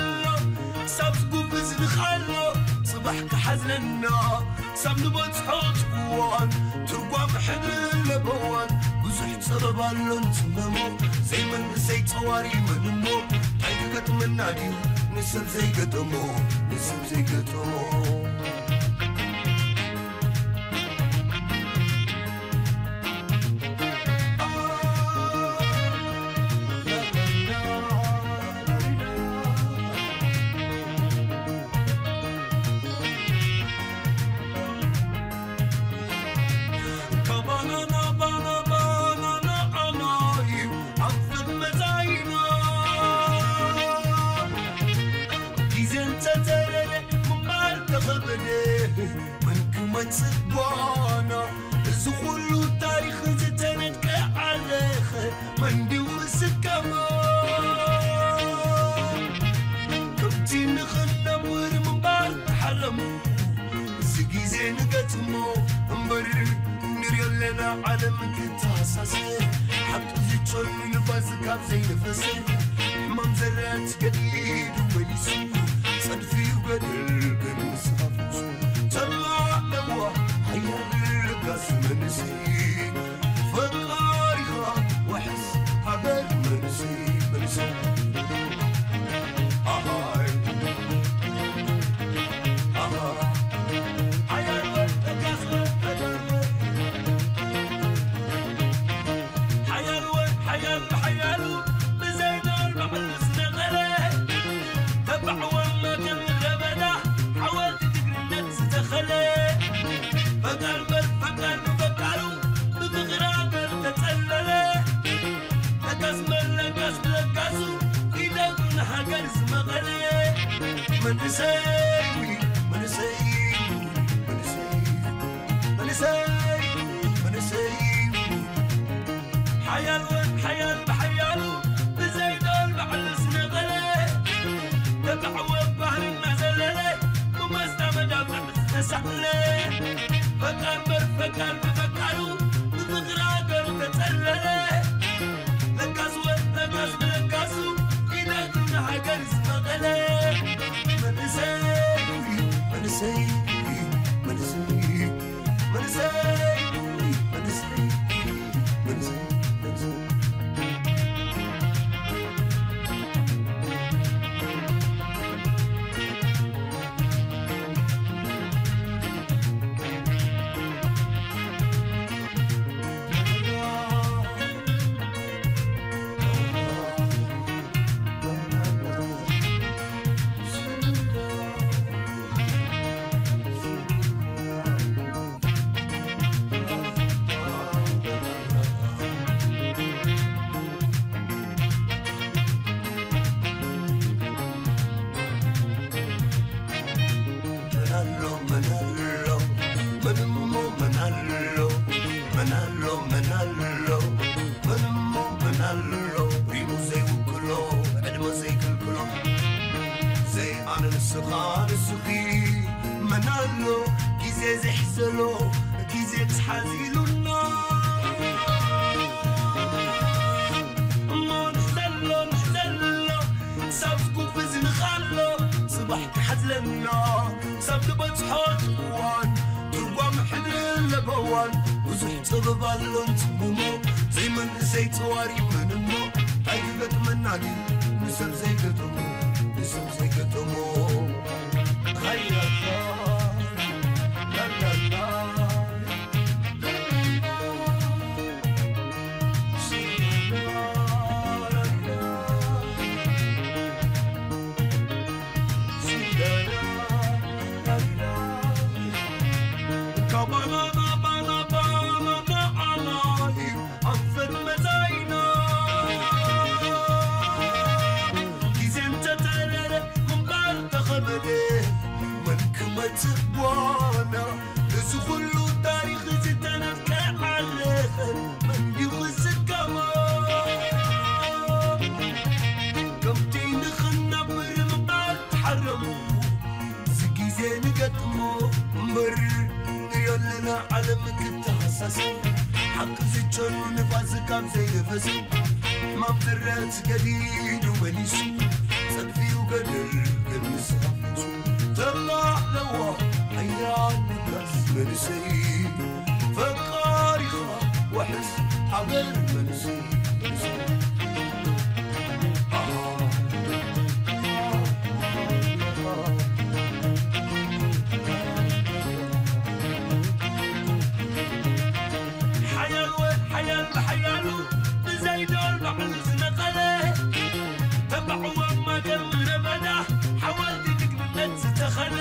ክሳብ ዝጉብዝ ንኻሎ ጽባሕ ክሓዝነና ክሳብ ንበጽሖ ትኩዋን ትርጓም ሕድሪ ለበዋን ብዙሕ ጸበብ ኣሎን ትመሞ ዘይመንእሰይ ጸዋሪ መን እሞ እንታይ ክገጥመና ድዩ ንሰብ ዘይገጠሞ ንሰብ ዘይገጠሞ መን ክመጽእ ጓና እዚ ኩሉ ታሪኽ ዝተነድቀ ዓለኸ መን ድዩ ክስከሞ ከምቲ ንኽነብር ምንባር ተሓለሙ እዚ ግዜ ንገጥሞ እምበር ንሪኦ ኣለና ዓለም ክትተሃሳሰ ሓቂ ዝጨኑ ንፋስ ካብ ዘይነፈሰ ሕማም ዘራት ገዲዱ መሊሱ ጸድፊ ገድል ግን ንስኻ ፍጹም ተድላ ኣለዋ ሓያል ለጋስ መንእሰይ ፈጣሪኻ ዋሕስ ሃገር መንእሰይ መንእሰይ ኣሃይ ኣሃ ሓያል ወድ ለጋስ ወድ ፈጣሪ ወድ ሓያል ወድ ሓያል ብሓያሉ ብዘይናል ባዕሉ ዝነቐለ ተባዕወማ ከም ምድረ በዳ ሓወልቲ ጅግንነት ዝተኸለ ፈቃር በል ፈቃር ብፈቃሩ ብፍቕሪ ሃገር ተጸለለ ለጋስ መለጋስ ብለጋሱ ኢደጉ ንሃገር ዝመቐለ መንእሰይ መንእሰይ መንእሰይ መንእሰይ መንእሰይ ሓያል ወድ ሓያል ብሓያሉ ብዘይዶል ባዕሉ ዝነቐለ ተባዕወ ባህሪ እናዘለለ ብመስታ መዳፍዕ ዝተሳዕለ ፈቃር በር ፈቃር ብፈቃሩ ብፍቕሪ ሃገሩ ተጸለለ ለጋስ ወድ ለጋስ ብለጋሱ ኢደጉ ንሃገር ዝመቐለ መንእሰይ መንእሰይ መንእሰይ መንእሰይ መንእሰይ መንእሰይ መንእሰይ ሕማም ትረት ገዲዱ መሊሱ ጸድፊኡ ገድል ገሚሱ ሓፊሱ ተማዕለዋ ሓያል ንጋስ መንእሰይ ፈቃሪኻ ዋሕስ ሓገር መንእሰይ መንእሰይ ሓያል ወድ ሓያል ብሓያሉ ብዘይ ዶል ባዕሉ ዝነቐለ ተባዕወ ማገር ምድረ በዳ ሓወልቲ ጅግንነት ዝተኸለ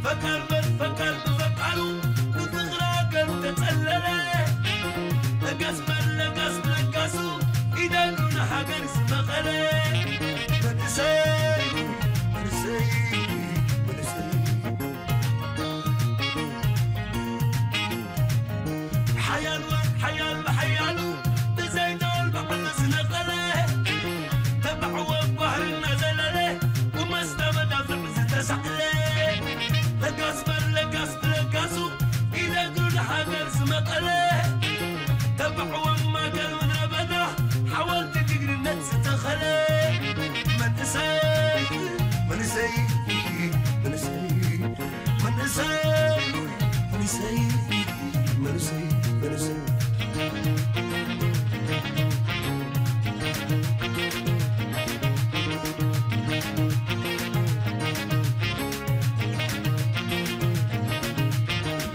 ፈቃር በል ፈቃር ብፈቃሩ ብፍቕሪ ሃገር ተጸለለ ለጋስ በል ለጋስ ለጋሱ ኢደሉ ንሃገር ዝመቐለ መንእሰይ መንእሰይ መንእሰይ ሓያል ወድ ሓያል ብሓያሉ ብዘይ ዶል ባዕሉ ዝነቐለ ተባዕወ ባህሪ እናዘለለ ብመስተ መዳፍዕ ዝተሳዕለ ለጋስ በል ለጋስ ብለጋሱ ኢደግሩ ንሃገር ዝመቐለ ተባዕወ ማገር ምድረ በዳ ሓወልቲ ጅግንነት ዝተኸለ መንእሰይ መንእሰይ መንእሰይ መንእሰይ መንእሰይ መንእሰይ መንእሰይ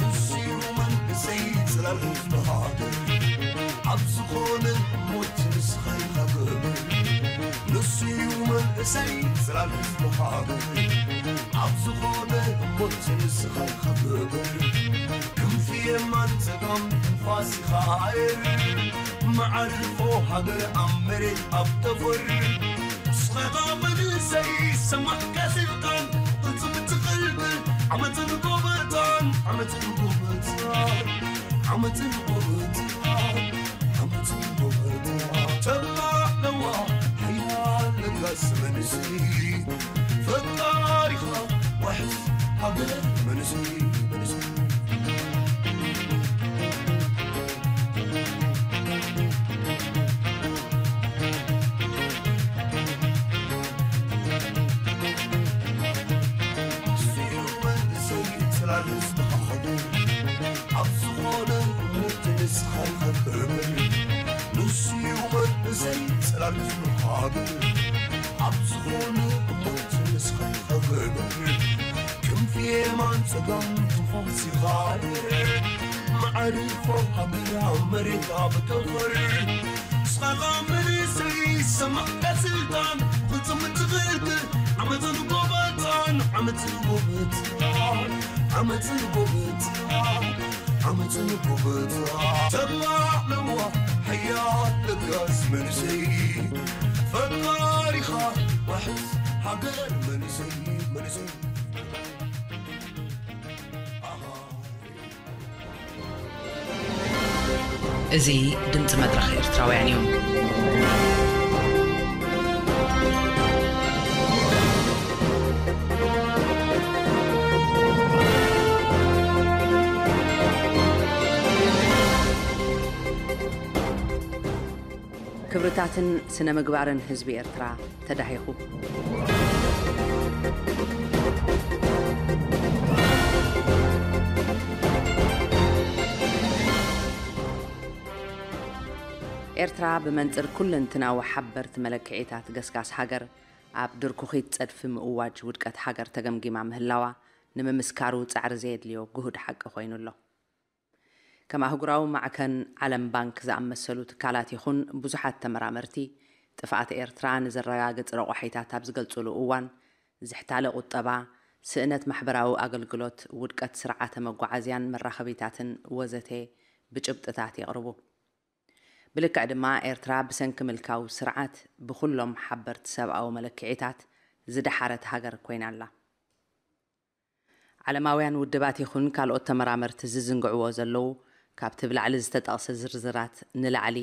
ንሱ እዩ መንእሰይ ጽላል ህዝቢ ሃገር ኣብ ዝኾነ ሞት ንስኻ ኢኻ ክብር ንሱ እዩ መንእሰይ ጽላል ህዝቢ ሃገር ኣብ ዝኾነ ሞት ንስኻ ኢኻ ክብር ክንፊ የማን ጸጋም ትንፋስ ኢኻ ኣየር መዓርፎ ሃገር ኣብ መሬት ኣብ ጠፈር ንስኻ መንእሰይ ሰማዕካ ስልጣን ፍጹም ትቕልቅል ዓመትን ጎበጣን ዓመትን ጎበጣን ዓመትን ጎበጣን ዓመትን ጎበጣን ተማዕለዋ ሓያል ለጋስ መንእሰይ ፈቃሪኻ ዋሕስ ሃገር መንእሰይ መንእሰይ ኣብ ዝኾነ ሞት ንስኻ ኢኻ ክብር ንሱ እዩ መንእሰይ ጽላል ዝመሃብ ኣብ ዝኾነ ሞት ንስኻ ኢኻ ክብር ክንፊ የማን ጸጋም ትንፋስ ኢኻ መዓርፎ ሃገር ኣብ መሬት ኣብ ጠፈር ንስኻ መንእሰይ ሰማዕካ ስልጣን ፍጹም ትኽልክል ዓመትን ጎበጣን ዓመትን ጎበጣን ዓመትን ጎበጣን ዓመትን ጎበጣን ተማዕለዋ ሓያል ለጋስ መንእሰይ ፈጣሪኻ ዋሕስ ሃገር መንእሰይ መንእሰይ እዚ ድምፂ መድረኽ ኤርትራውያን እዩ። ክብርታትን ስነ ምግባርን ህዝቢ ኤርትራ ተዳሂኹ። ኤርትራ ብመንጽር ኩለንትናዊ ሓበርቲ መለክዒታት ገስጋስ ሃገር ኣብ ድርኩኺት ጸድፊ ምእዋጅ ውድቀት ሃገር ተገምጊማ ምህላዋ ንምምስካሩ ጻዕሪ ዘየድልዮ ግሁድ ሓቂ ኮይኑ ኣሎ። ከም ኣህጉራዊ ማዕከን ዓለም ባንክ ዝኣመሰሉ ትካላት ይኹን ብዙሓት ተመራመርቲ ጥፍኣት ኤርትራ ንዘረጋግጽ ረቋሒታት ኣብ ዝገልጹሉ እዋን ዝሕታለ ቁጠባ፣ ስእነት ማሕበራዊ ኣገልግሎት፣ ውድቀት ስርዓተ መጓዓዝያን መራኸቢታትን ወዘተ ብጭብጥታት የቕርቡ። ብልክዕ ድማ ኤርትራ ብሰንኪ ምልካዊ ስርዓት ብኹሎም ሓበርቲ ሰብኣዊ መለክዒታት ዝደሓረት ሃገር ኮይና ኣላ። ዓለማውያን ውድባት ይኹን ካልኦት ተመራመርቲ ዝዝንግዕዎ ዘለዉ ካብቲ ብላዕሊ ዝተጠቕሰ ዝርዝራት ንላዕሊ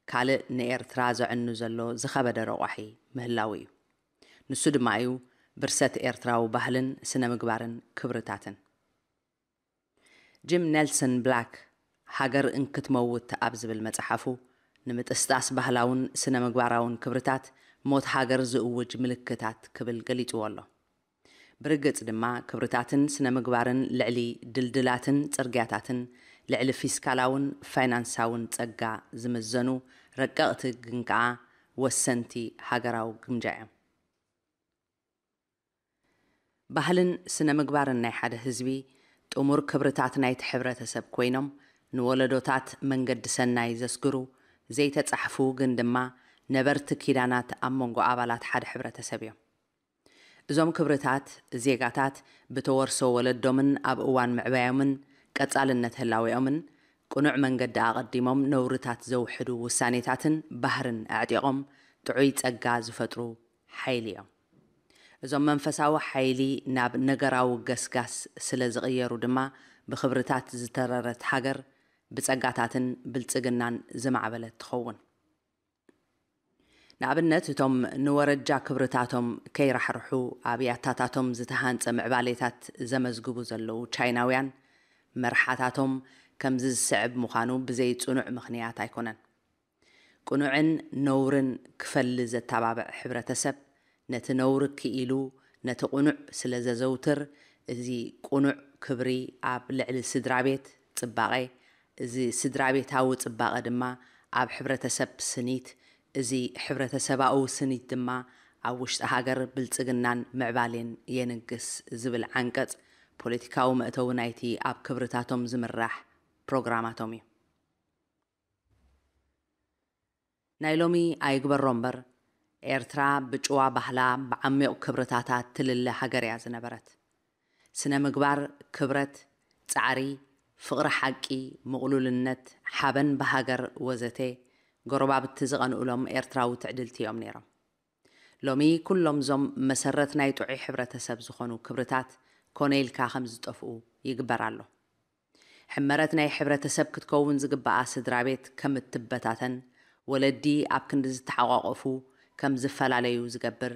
ካልእ ንኤርትራ ዘዕኑ ዘሎ ዝኸበደ ረቋሒ ምህላዉ እዩ። ንሱ ድማ እዩ ብርሰት ኤርትራዊ ባህልን ስነ ምግባርን ክብርታትን። ጂም ኔልሰን ብላክ ሃገር እንክትመውት ኣብ ዝብል መጽሓፉ ንምጥስጣስ ባህላውን ስነ ምግባራውን ክብርታት ሞት ሃገር ዝእውጅ ምልክታት ክብል ገሊጽዎ ኣሎ። ብርግጽ ድማ ክብርታትን ስነ ምግባርን ልዕሊ ድልድላትን ጽርግያታትን ልዕሊ ፊስካላውን ፋይናንሳውን ጸጋ ዝምዘኑ ረቀቕቲ ግን ከኣ ወሰንቲ ሃገራዊ ግምጃ እዮም። ባህልን ስነ ምግባርን ናይ ሓደ ህዝቢ ጥሙር ክብርታት ናይቲ ሕብረተሰብ ኮይኖም ንወለዶታት መንገዲ ሰናይ ዘስግሩ ዘይተጻሕፉ ግን ድማ ነበርቲ ኪዳናት ኣብ መንጎ ኣባላት ሓደ ሕብረተሰብ እዮም። እዞም ክብርታት ዜጋታት ብተወርሶ ወለዶምን ኣብ እዋን ምዕባዮምን ቀጻልነት ህላዌኦምን ቅኑዕ መንገዲ ኣቐዲሞም ነውርታት ዘውሕዱ ውሳኔታትን ባህርን ኣዕጢቖም ጥዑይ ጸጋ ዝፈጥሩ ሓይሊ እዮም። እዞም መንፈሳዊ ሓይሊ ናብ ነገራዊ ገስጋስ ስለ ዝቕየሩ ድማ ብኽብርታት ዝተረረት ሃገር ብጸጋታትን ብልጽግናን ዝማዕበለት ትኸውን። ንኣብነት እቶም ንወረጃ ክብርታቶም ከይራሕርሑ ኣብ ያታታቶም ዝተሃንጸ ምዕባሌታት ዘመዝግቡ ዘለዉ ቻይናውያን መርሓታቶም ከምዚ ዝስዕብ ምዃኑ ብዘይ ጽኑዕ ምኽንያት ኣይኮነን። ቅኑዕን ነውርን ክፈሊ ዘተባብዕ ሕብረተሰብ ነቲ ነውሪ ክኢሉ ነቲ ቅኑዕ ስለ ዘዘውትር እዚ ቅኑዕ ክብሪ ኣብ ልዕሊ ስድራ ቤት ጽባቐ እዚ ስድራ ቤታዊ ጽባቐ ድማ ኣብ ሕብረተሰብ ስኒት፣ እዚ ሕብረተሰባዊ ስኒት ድማ ኣብ ውሽጢ ሃገር ብልጽግናን ምዕባሌን የንግስ ዝብል ዓንቀጽ ፖለቲካዊ መእተዊ ናይቲ ኣብ ክብርታቶም ዝምራሕ ፕሮግራማቶም እዩ። ናይ ሎሚ ኣይግበሮ እምበር ኤርትራ ብጭዋ ባህላ ብዓሚቕ ክብርታታ ትልለ ሃገር እያ ዝነበረት። ስነ ምግባር፣ ክብረት፣ ጻዕሪ፣ ፍቕሪ ሓቂ፣ ምቕሉልነት፣ ሓበን ብሃገር ወዘተ ጎረባብቲ ዝቐንኡሎም ኤርትራዊ ትዕድልቲ እዮም ነይሮም። ሎሚ ኩሎም እዞም መሰረት ናይ ጥዑይ ሕብረተሰብ ዝኾኑ ክብርታት ኮነ ኢልካ ከም ዝጠፍኡ ይግበር ኣሎ። ሕመረት ናይ ሕብረተሰብ ክትከውን ዝግበኣ ስድራ ቤት ከም እትበታተን ወለዲ ኣብ ክንዲ ዝተሓቋቆፉ ከም ዝፈላለዩ ዝገብር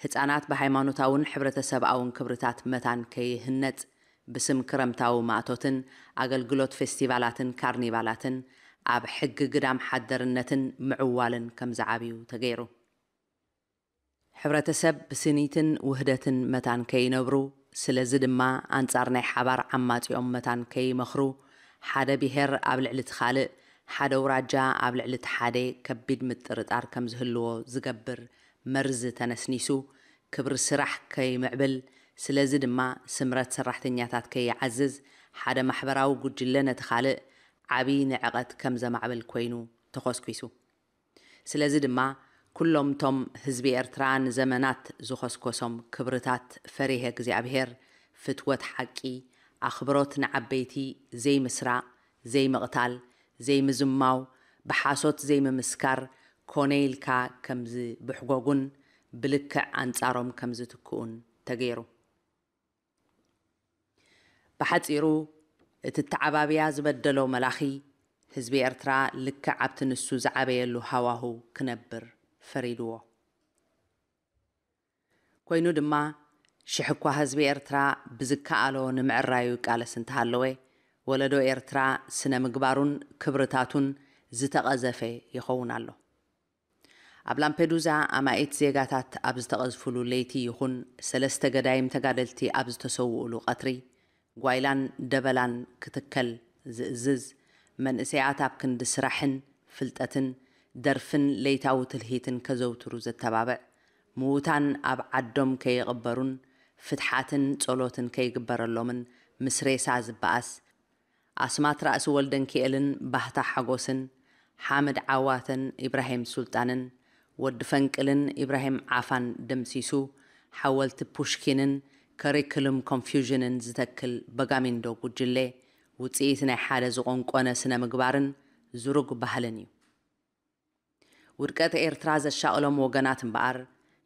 ህጻናት ብሃይማኖታውን ሕብረተሰብኣውን ክብርታት መታን ከይህነጽ ብስም ክረምታዊ ማእቶትን ኣገልግሎት ፌስቲቫላትን ካርኒቫላትን ኣብ ሕጊ ግዳም ሓደርነትን ምዕዋልን ከም ዝዓብዩ ተገይሩ። ሕብረተሰብ ብስኒትን ውህደትን መታን ከይነብሩ፣ ስለዚ ድማ ኣንጻር ናይ ሓባር ዓማጺኦም መታን ከይመኽሩ፣ ሓደ ብሄር ኣብ ልዕሊ እቲ ካልእ፣ ሓደ ኣውራጃ ኣብ ልዕሊ እቲ ሓደ ከቢድ ምጥርጣር ከም ዝህልዎ ዝገብር መርዚ ተነስኒሱ፣ ክብሪ ስራሕ ከይምዕብል፣ ስለዚ ድማ ስምረት ሰራሕተኛታት ከይዓዝዝ፣ ሓደ ማሕበራዊ ጉጅለ ነቲ ካልእ ዓቢ ንዕቐት ከም ዘማዕብል ኮይኑ ተኾስኲሱ። ስለዚ ድማ ኩሎም እቶም ህዝቢ ኤርትራ ንዘመናት ዝኾስኮሶም ክብርታት ፈሪሀ እግዚኣብሔር፣ ፍትወት ሓቂ፣ ኣኽብሮት ንዓበይቲ፣ ዘይምስራቕ፣ ዘይምቕታል፣ ዘይምዝማው፣ ብሓሶት ዘይምምስካር ኮነ ኢልካ ከም ዝብሕጎጉን ብልክዕ ኣንጻሮም ከም ዝትክኡን ተገይሩ። ብሓጺሩ እቲ ኣተዓባብያ ዝበደሎ መላኺ ህዝቢ ኤርትራ ልክዕ ኣብቲ ንሱ ዝዓበየሉ ሃዋሁ ክነብር ፈሪድዎ። ኮይኑ ድማ ሽሕ እኳ ህዝቢ ኤርትራ ብዝከኣሎ ንምዕራዩ ይቃለስ እንተሃለወ ወለዶ ኤርትራ ስነ ምግባሩን ክብርታቱን ዝተቐዘፈ ይኸውን ኣሎ። ኣብ ላምፔዱዛ ኣማኢት ዜጋታት ኣብ ዝተቐዝፍሉ ለይቲ ይኹን ሰለስተ ገዳይም ተጋደልቲ ኣብ ዝተሰውኡሉ ቀትሪ ጓይላን ደበላን ክትከል ዝእዝዝ መንእሰያት ኣብ ክንዲ ስራሕን ፍልጠትን ደርፍን ለይታዊ ትልሂትን ከዘውትሩ ዘተባብዕ ምዉታን ኣብ ዓዶም ከይቕበሩን ፍትሓትን ጸሎትን ከይግበረሎምን ምስ ሬሳ ዝበኣስ ኣስማት ራእሲ ወልደንኪኤልን ባህታ ሓጎስን ሓምድ ዓዋተን ኢብራሂም ሱልጣንን ወዲ ፈንቅልን ኢብራሂም ዓፋን ደምሲሱ ሓወልቲ ፑሽኪንን ከሪክሉም ኮንፊውዥንን ዝተክል በጋሚንዶ ጉጅለ ውፅኢት ናይ ሓደ ዝቆንቆነ ስነ ምግባርን ዝሩግ ባህልን እዩ። ውድቀት ኤርትራ ዘሻቕሎም ወገናት እምበኣር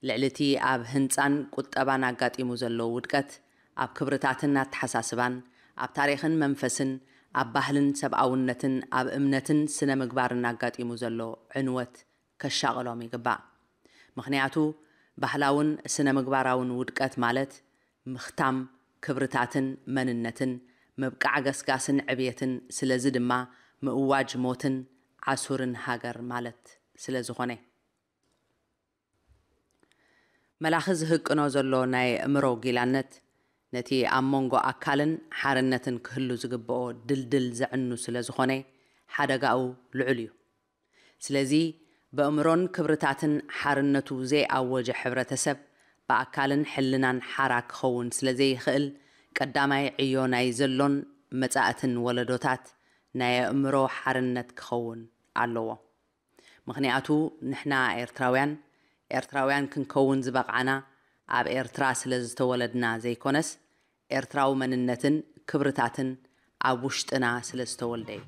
ልዕሊ እቲ ኣብ ህንጻን ቁጠባን ኣጋጢሙ ዘሎ ውድቀት ኣብ ክብርታትን ኣተሓሳስባን ኣብ ታሪኽን መንፈስን ኣብ ባህልን ሰብኣውነትን ኣብ እምነትን ስነ ምግባርን ኣጋጢሙ ዘሎ ዕንወት ከሻቕሎም ይግባእ። ምኽንያቱ ባህላውን ስነ ምግባራውን ውድቀት ማለት ምኽታም ክብርታትን መንነትን ምብቃዕ ገስጋስን ዕብየትን ስለዚ ድማ ምእዋጅ ሞትን ዓሱርን ሃገር ማለት ስለ ዝኾነ። መላኺ ዝህቅኖ ዘሎ ናይ እምሮ ጊላነት ነቲ ኣብ መንጎ ኣካልን ሓርነትን ክህሉ ዝግብኦ ድልድል ዘዕኑ ስለ ዝኾነ ሓደጋኡ ልዑል እዩ። ስለዚ ብእምሮን ክብርታትን ሓርነቱ ዘይኣወጀ ሕብረተሰብ ብኣካልን ሕልናን ሓራ ክኸውን ስለ ዘይኽእል ቀዳማይ ዕዮ ናይ ዘሎን መጻእትን ወለዶታት ናይ ኣእምሮ ሓርነት ክኸውን ኣለዎ። ምኽንያቱ ንሕና ኤርትራውያን፣ ኤርትራውያን ክንከውን ዝበቕዓና ኣብ ኤርትራ ስለ ዝተወለድና ዘይኮነስ፣ ኤርትራዊ መንነትን ክብርታትን ኣብ ውሽጥና ስለ ዝተወልደ እዩ።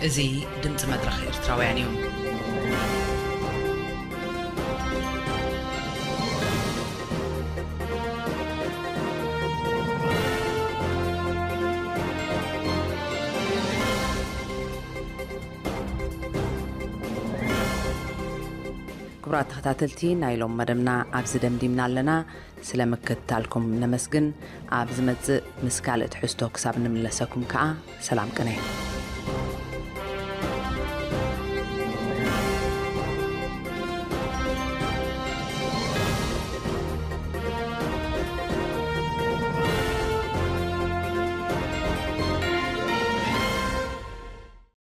እዚ ድምፂ መድረኽ ኤርትራውያን እዩ። ክቡራት ተኸታተልቲ፣ ናይ ሎም መደብና ኣብዚ ደምዲምና ኣለና። ስለ ምክትታልኩም ነመስግን። ኣብ ዝመጽእ ምስ ካልእ ትሕዝቶ ክሳብ ንምለሰኩም ከኣ ሰላም ቅነ።